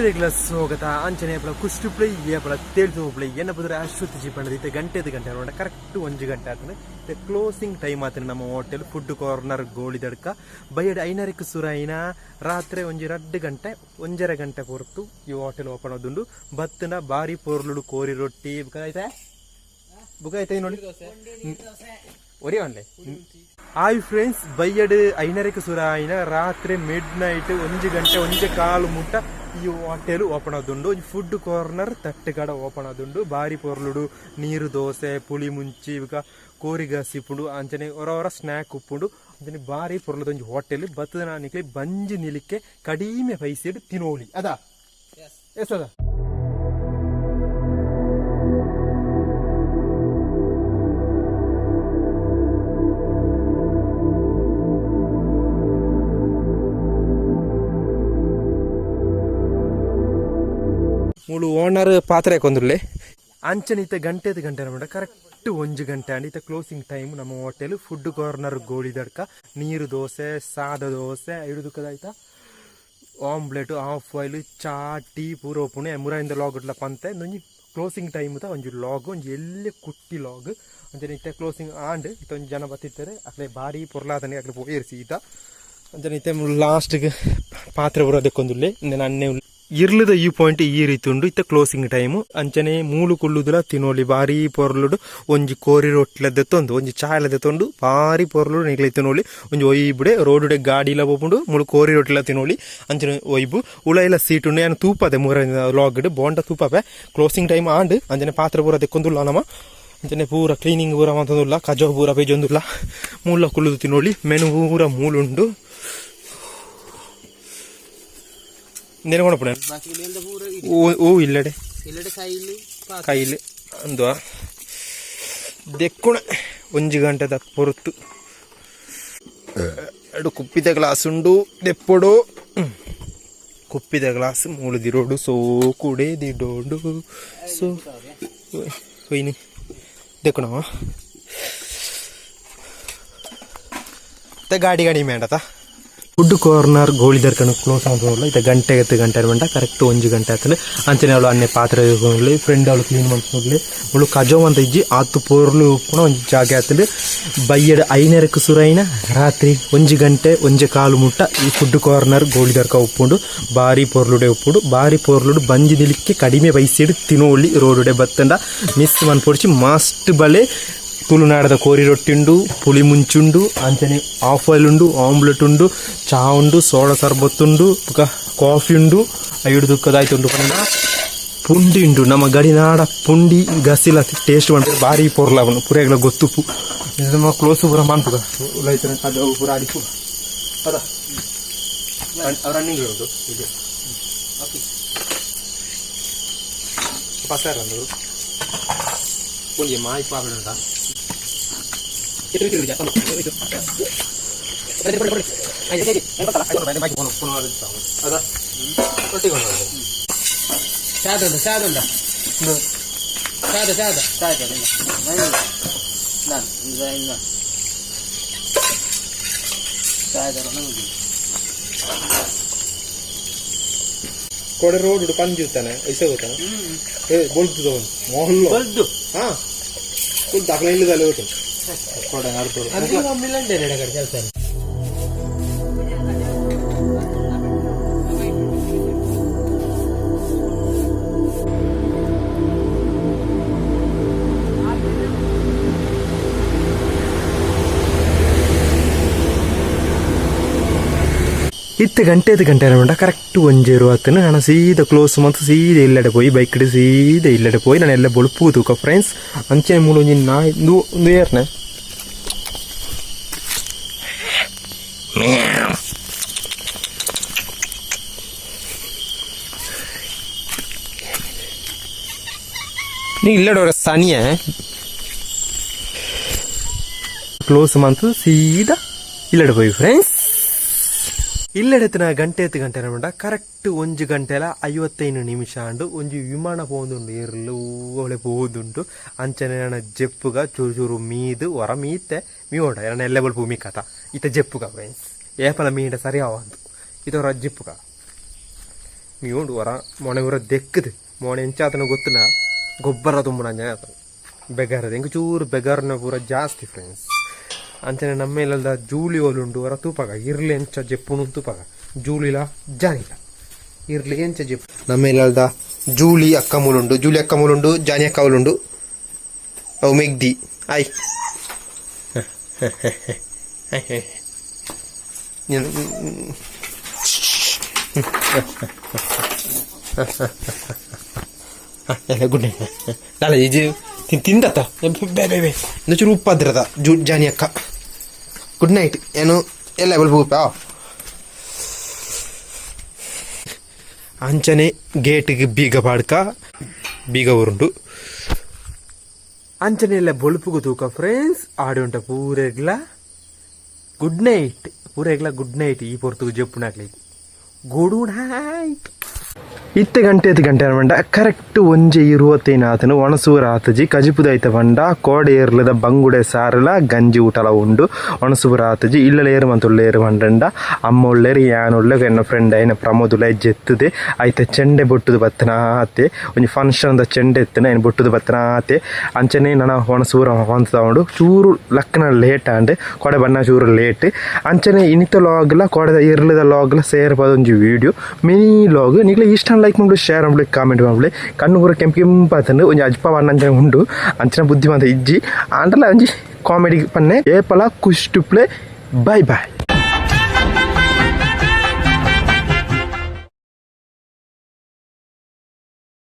ಪೂರೆಗ್ಲ ಸ್ವಾಗತ ಅಂಚನೆ ಏಪಲ ಕುಸ್ಟುಪ್ಲೆ ಏಪಲ ತೇಳ್ತುಪ್ಲೆ ಎನ್ನ ಪುದರ್ ಅಶ್ವಥ್ ಜಿ ಪಂಡದ ಇತ್ತೆ ಗಂಟೆದ ಗಂಟೆ ನೋಡ ಕರೆಕ್ಟ್ ಒಂಜಿ ಗಂಟೆ ಆತನ ಇತ್ತೆ ಕ್ಲೋಸಿಂಗ್ ಟೈಮ್ ಆತನ. ನಮ್ಮ ಹೋಟೆಲ್ ಫುಡ್ ಕಾರ್ನರ್ ಗೋಳಿದಡ್ಕ ಬೈಯಡ್ ಐನರಕ್ಕೆ ಸುರಾಯಿನ ರಾತ್ರಿ ಒಂಜಿ ರಡ್ಡು ಗಂಟೆ ಒಂಜರೆ ಗಂಟೆ ಪೊರ್ತು ಈ ಹೋಟೆಲ್ ಓಪನ್ ಆದುಂಡು. ಬತ್ತನ ಬಾರಿ ಪೊರ್ಲುಡು ಕೋರಿ ರೊಟ್ಟಿ ಬುಕ ಐತೆ ಬುಕ ಐತೆ ನೋಡಿ ಒರೇ ಒಂಡೆ. ಹಾಯ್ ಫ್ರೆಂಡ್ಸ್, ಬೈಯಡ್ ಐನರಕ್ಕೆ ಸುರಾಯಿನ ರಾತ್ರಿ ಮಿಡ್ ನೈಟ್ ಒಂಜಿ ಗಂಟೆ ಒಂಜಿ ಕಾಲು ಮುಟ್ಟ ಈ ಹೋಟೆಲ್ ಓಪನ್ ಆದುಂಡು. ಒಂಜಿ ಫುಡ್ ಕಾರ್ನರ್ ತಟ್ಟುಕಡ ಓಪನ್ ಆದುಂಡು. ಬಾರಿ ಪೊರ್ಲುಡು ನೀರು ದೋಸೆ ಪುಳಿ ಮುಂಚಿ ಬೊಕ ಕೋರಿಗಸಿ ಉಪ್ಪುಂಡು, ಅಂಚನೆ ಒರ ಒರ ಸ್ನ್ಯಾಕ್ ಉಪ್ಪುಂಡು. ಅಂಚನೆ ಬಾರಿ ಪೊರ್ಲುದ ಒಂಜಿ ಹೋಟೆಲ್ ಬತ್ತದ ನಿಕ್ಲೆ ಬಂಜಿ ನಿಲಿಕೆ ಕಡಿಮೆ ಪೈಸೆಡ್ ತಿನೋಲಿ ಅದಾ ಎಸ್ ಅದ. ಮೂಲು ಓನರ್ ಪಾತ್ರೆ ಕೊಂದುಲ್ಲೆ ಅಂಚನೆ ಇತ್ತ ಗಂಟೆದ ಗಂಟೆ ನಮ್ಮಡ ಕರೆಕ್ಟ್ ಒಂಜಿ ಗಂಟೆ ಅಂಡ್ ಇತ್ತ ಕ್ಲೋಸಿಂಗ್ ಟೈಮ್. ನಮ್ಮ ಹೋಟೆಲ್ ಫುಡ್ ಕಾರ್ನರ್ ಗೋಳಿದಡ್ಕ ನೀರು ದೋಸೆ ಸಾದ ದೋಸೆ ಐಡು ಆಯ್ತಾ ಆಮ್ಲೆಟ್ ಹಾಫ್ ಬಾಯ್ಲ್ ಚಾ ಟೀ ಪೂರ ಉಪ್ಪುಂಡು. ಮುರಾಯಿಂದ ಲಾಗ್ ಇಡ್ಲ ಪಂತೆ ಒಂಜಿ ಕ್ಲೋಸಿಂಗ್ ಟೈಮ್ ತ ಒಂಜಿ ಲಾಗ್ ಒಂಜಿ ಎಲ್ಲೆ ಕುಟ್ಟಿ ಲಾಗ್. ಅಂಚನೆ ಇತ್ತೆ ಕ್ಲೋಸಿಂಗ್ ಆಂಡ್ ಇತ್ತ ಒಂಜಿ ಜನ ಬತ್ತಿತ್ತಾರೆ ಅಕ್ಲೆ ಬಾರಿ ಪೊರ್ಲಾತನೆ ಅಕ್ಲೆ ಪೋಯೆರ್ ಸೀದಾ. ಅಂಚನೆ ಇತ್ತೆ ಲಾಸ್ಟ್ಗೆ ಪಾತ್ರೆ ಬರೋದಕ್ಕೊಂದುಲ್ಲೆ ಇಂದೆನ ಅಣ್ಣೆ ಇರ್ಲದ ಈ ಪಾಯಿಂಟ್ ಈ ರೀತಿ ಉಂಡು. ಇತ್ತ ಕ್ಲೋಸಿಂಗ್ ಟೈಮ್ ಅಂಚನೆ ಮೂಲು ಕುಲ್ಲುದುಲ ತಿನೋಲಿ ಬಾರಿ ಪೊರ್ಲುಡು ಒಂಜಿ ಕೋರಿ ರೊಟ್ಲ ದೆತ್ತೊಂದು ಒಂಜಿ ಚಾಯಲ ದೆತ್ತೊಂಡು ಬಾರಿ ಪೊರ್ಲುಡು ನಿಕ್ಲೆ ತಿನೋಲಿ. ಒಂಜಿ ಒಯ್ಬುಡೆ ರೋಡುಡೆ ಗಾಡಿಲ ಪೋಪುಂಡು ಮೂಲು ಕೋರಿ ರೊಟ್ಟಿಲ ತಿನೋಲಿ. ಅಂಚನೆ ಒಯ್ಬು ಉಳ ಸೀಟ್ ಉಂಡು. ಯಾನ್ ತೂಪದೆ ಮೂರ ಲಾಗ್ಡ್ ಬೋಂಡ ತೂಪವೆ ಕ್ಲೋಸಿಂಗ್ ಟೈಮ್ ಆಂಡ್. ಅಂಚನೆ ಪಾತ್ರೆ ಪೂರ ದೆಕ್ಕೊಂದುಲ್ಲ ನಮ. ಅಂಚನೆ ಪೂರ ಕ್ಲೀನಿಂಗ್ ಪೂರ ಮಂತೊಂದುಲ್ಲ ಕಜವು ಪೂರ ಪೇಜೊಂದುಲ್ಲ ಮೂಲ ಕುಲ್ಲುದು ತಿನೋಲಿ. ಮೆನು ಪೂರ ಮೂಲುಂಡು. ಇಂದೇನು ಕೊಡಪುಣೆ ಓ ಓ ಇಲ್ಲಡೆ ಕೈಲ್ ಅಂದುವ ದೆಕ್ಕುಣ ಒಂಜಿ ಗಂಟೆದ ಪೊರ್ತು ಎರಡು ಕುಪ್ಪಿದ ಗ್ಲಾಸ್ ಉಂಡು ದೆಪ್ಪೊಡು ಕುಪ್ಪಿದ ಗ್ಲಾಸ್ ಮೂಲು ಸೋ ಕೂಡೆ ದಿಡೋಡು ಸೊ ಒಯ್ನಿ ದೆಕ್ಕುಣ ಗಾಡಿ ಗಾಡಿ ಮೇಡತ. ಫುಡ್ ಕಾರ್ನರ್ ಗೋಳಿದರ್ಕಣ ಕ್ಲೋಸ್ ಆಗೋಲ್ಲ ಇತ್ತ ಗಂಟೆ ಎತ್ತು ಗಂಟೆ ಬಂಟ ಕರೆಕ್ಟ್ ಒಂಜಿ ಗಂಟೆ ಆತಂದ್ರೆ. ಅಂಚನೆ ಅವಳು ಅನ್ನೆ ಪಾತ್ರೆ ಫ್ರೆಂಡ್ ಅವಳು ಕ್ಲೀನ್ ಮಾಡ್ಕೊಂಡು ಅವಳು ಕಜೋ ಅಂತ ಇಜ್ಜಿ ಆತು ಪೋರ್ಲು ಉಪ್ಪುನ ಒಂಜಿ ಜಾಗೆ ಆತಂದ್ರೆ. ಬಯ್ಯಡ್ ಐನರಕ್ಕೆ ಸುರೈನ ರಾತ್ರಿ ಒಂಜಿ ಗಂಟೆ ಒಂಜಿ ಕಾಲು ಮುಟ್ಟ ಈ ಫುಡ್ ಕಾರ್ನರ್ ಗೋಳಿದರ್ಕ ಉಪ್ಪುಂಡು. ಬಾರಿ ಪೊರ್ಲುಡೆ ಉಪ್ಪುಂಡು. ಬಾರಿ ಪೊರ್ಲುಡು ಬಂಜಿ ನಿಲಿಕ್ಕೆ ಕಡಿಮೆ ಪೈಸೆಡ್ ತಿನೋಳಿ. ರೋಡುಡೆ ಬತ್ತಂಡ ಮಿಸ್ ಮನ್ಪೊಡ್ಚಿ ಮಸ್ತ್ ಬಲೆ ತುಳುನಾಡದ ಕೋರಿ ರೊಟ್ಟಿ ಉಂಡು, ಪುಳಿ ಮುಂಚುಂಡು, ಅಂಚನೆ ಹಾಫ್ ಆಯಿಲ್ ಉಂಡು, ಆಮ್ಲೆಟ್ ಉಂಡು, ಚಾ ಉಂಡು, ಸೋಡಾ ಸರ್ಬತ್ ಉಂಡು, ಬೊಕ ಕಾಫಿ ಉಂಡು. ಐಡು ದುಕ್ಕದಾಯ್ತು ಉಂಡು ಪಂಡ ಪುಂಡಿ ಉಂಡು. ನಮ್ಮ ಗಡಿನಾಡ ಪುಂಡಿ ಗಸಿಲ ಟೇಸ್ಟ್ ಪನ್ಪೆರ್ ಬಾರಿ ಪೊರ್ಲ ಅವನು ಪುರೆಗ್ಲ ಗೊತ್ತುಪ್ಪು. ನಮ್ಮ ಕ್ಲೋಸ್ ಪೂರ ಮನ್ಪುಗ ಉಲೈತನ ಕದವು ಪೂರ ಅಡಿಪು ಅದ ರನ್ನಿಂಗ್ ಉಂಟು ಇದು ಪಸಾರ ಅಂದರು ಒಂಜಿ ಮಾಯಿ ಪಾಪಡ ಚಾದ ಚಾದ ಉಂಟಾ ಚಾದ ಚಾದ ಚಾದ ಕೊಡೆ ರೋಡ್ ಪಂಜುತ್ತಾನೆ ಐಸೆ ಗೊತ್ತಾನೆ ಏ ಬೊಲ್ತು ಮೊಹಲ್ಲು ಬಲ್ದು ಹಾ ಬೊಲ್ತು ಅಕಲ ಇಲ್ಲದಲ್ಲೇ ಗೊತ್ತು ಕೊಡೆ ನಡ್ತೋಡು. ಕೆಲಸ. ಇತ್ತೆ ಗಂಟೆ ಗಂಟೆ ಉಂಡ ಕರೆಕ್ಟ್ ಒಂಜೇರು ಆತನ. ನಾನು ಸೀದಾ ಕ್ಲೋಸ್ ಮತ್ತು ಸೀದಾ ಇಲ್ಲಡೆ ಪೋಯಿ ಬೈಕ್ ಸೀದಾ ಇಲ್ಲಡೆ ಪೋಯಿ ನಾನು ಎಲ್ಲ ಬೊಳುಪು ತೂಕ ಫ್ರೆಂಡ್ಸ್. ಅಂಚನೆ ಮೂಲು ಒಂಜಿ ನಾಯಿ ಇಂದು ಒಂದು ಏರ್ನೆ ನೀ ಇಲ್ಲಡೆ ಸನಿಯ ಕ್ಲೋಸ್ ಮಂತು ಸೀದಾ ಇಲ್ಲಡೆ ಪೋಯಿ ಫ್ರೆಂಡ್ಸ್. ಇಲ್ಲೆಡೆತ್ತಿನ ಗಂಟೆ ಎತ್ತು ಗಂಟೆ ನಮಂಡ ಕರೆಕ್ಟ್ ಒಂಜಿ ಗಂಟೆಲ 55 ನಿಮಿಷ ಅಂಡು. ಒಂಜಿ ವಿಮಾನ ಪೋಂದುಂಡು ಏರ್ಲು ಅವಳೆ ಪೋದುಂಡು. ಅಂಚನೆ ನನ್ನ ಜೆಪ್ಪುಗ ಚೂರು ಚೂರು ಮೀದು ಹೊರ ಮೀತೆ ಮೀ ಓಡ ಎನ್ನ ಎಲ್ಲ ಬಲ್ಪು ಮೀ ಕಥ ಇತ್ತ ಜೆಪ್ಪುಗ ಫ್ರೆಂಡ್ಸ್. ಏಪಲ ಮೀಂಡ ಸರಿ ಆವಂದು ಇದು ಹೊರ ಜೆಪ್ಪುಗ. ಮಿಯೋಂಡು ವರ ಮೊಣೆ ಊರ ದೆಕ್ಕದು ಮೊಣೆ ಎಂಚಾತನ ಗೊತ್ತಿನ ಗೊಬ್ಬರ ತುಂಬುನ ಆತನ ಬೆಗಾರದ ಎಂಕ್ ಚೂರು ಬೆಗಾರನ ಪೂರ ಜಾಸ್ತಿ ಫ್ರೆಂಡ್ಸ್. ಅಂಚನೆ ನಮ್ಮ ಇಲ್ಲದ ಜೂಲಿ ಓಲುಂಡು ವರ ತೂಪಾಗ ಇರ್ಲಿ ಎಂಚ ಜೆಪ್ಪುನು ತೂಪಾಗ ಜೂಲಿಲ ಜಾನಿಲ ಇರ್ಲಿ ಎಂಚ ಜೆಪ್ಪು. ನಮ್ಮ ಇಲ್ಲದ ಜೂಲಿ ಅಕ್ಕ ಮೂಲುಂಡು, ಜೂಲಿ ಅಕ್ಕ ಮೂಲುಂಡು, ಜಾನಿ ಅಕ್ಕ ಮೂಲುಂಡು. ಅವು ಮೆಗ್ದಿ ಆಯ್. ಗುಡ್ ನೈಟ್ ದಾಲ ಇಜಿ ತಿಂದತ್ತ ಬೇ ಬೇ ಬೇ ಚೂರು ಉಪ್ಪಾದಿರದ ಜೂ ಜಾನಿ ಅಕ್ಕ. ಗುಡ್ ನೈಟ್ ಏನು ಎಲ್ಲ ಬಲ್ಪ. ಅಂಚನೆ ಗೇಟಿಗೆ ಬೀಗ ಪಾಡ್ಕ ಬೀಗ ಉರುಂಡು. ಅಂಚನೆ ಎಲ್ಲ ಬೊಳುಪುಗು ತೂಕ ಫ್ರೆಂಡ್ಸ್. ಆಡಿ ಉಂಟ ಪೂರೆಗ್ಲ ಗುಡ್ ನೈಟ್, ಪೂರೆಗ್ಲ ಗುಡ್ ನೈಟ್. ಈ ಪೊರ್ತುಗು ಜಪ್ಪುನಾಗ್ಲಿ ಗುಡ್ ನೈಟ್. ಇತ್ತೆ ಗಂಟೆ ಐದು ಗಂಟೆ ಪಂಡ ಕರೆಕ್ಟ್ 1:25 ಆತನು. ಒಣಸೂರ ಆತಜಿ ಕಜಿಪುದೈತ ಪಂಡ ಕೋಡೆ ಏರ್ಲದ ಬಂಗುಡೆ ಸಾರಲ ಗಂಜಿ ಊಟಲ ಉಂಡು. ಒಣಸೂರ ಆತಜಿ ಇಲ್ಲಲ ಏರು ಮಂತುಳ್ಳ ಏರು ಪಂಡಂಡ ಅಮ್ಮ ಉಳ್ಳೇರು, ಯಾನ್ ಉಳ್ಳೆ, ಎನ್ನ ಫ್ರೆಂಡ್ ಐನ ಪ್ರಮೋದುಲ ಜೆತ್ತುದೆ. ಐತ ಚೆಂಡೆ ಬೊಟ್ಟುದು ಬತ್ತನಾತೆ. ಒಂಜಿ ಫಂಕ್ಷನ್ ದ ಚೆಂಡೆ ಎತ್ತನ ಐನ್ ಬೊಟ್ಟುದು ಬತ್ತನಾತೆ. ಅಂಚನೆ ನನ ಒಣಸೂರ ಹೊಂತದ ಚೂರು ಲಕ್ಕನ ಲೇಟ್ ಆಂಡ್ ಕೋಡೆ ಬಣ್ಣ ಚೂರು ಲೇಟ್. ಅಂಚನೆ ಇನಿತ ಲಾಗ್ಲ ಕೋಡೆದ ಇರ್ಲದ ಲಾಗ್ಲ ಸೇರ್ಪದ ಒಂಜಿ video mini log. ನಿಕ್ಲೆ ಇಷ್ಟ ಲೈಕ್ ಮಾಡ್ಲಿ, ಶೇರ್ ಮಾಡ್ಲಿ, ಕಾಮೆಂಟ್ ಮಾಡ್ಲಿ. ಕಣ್ಣು ಪೂರ ಕೆಂಪು ಕೆಂಪಾತಂಡು. ಒಂಜಿ ಅಜ್ಪ ಅಂಚನೆ ಉಂಡು. ಅಂಚನೆ ಬುದ್ಧಿವಂತ ಇಜ್ಜಿ ಆಂಡಲ ಒಂಜಿ ಕಾಮಿಡಿ ಪನ್ನೆ. ಏಪಲ ಖುಷಿ ಟು ಪ್ಲೇ. Boy boy.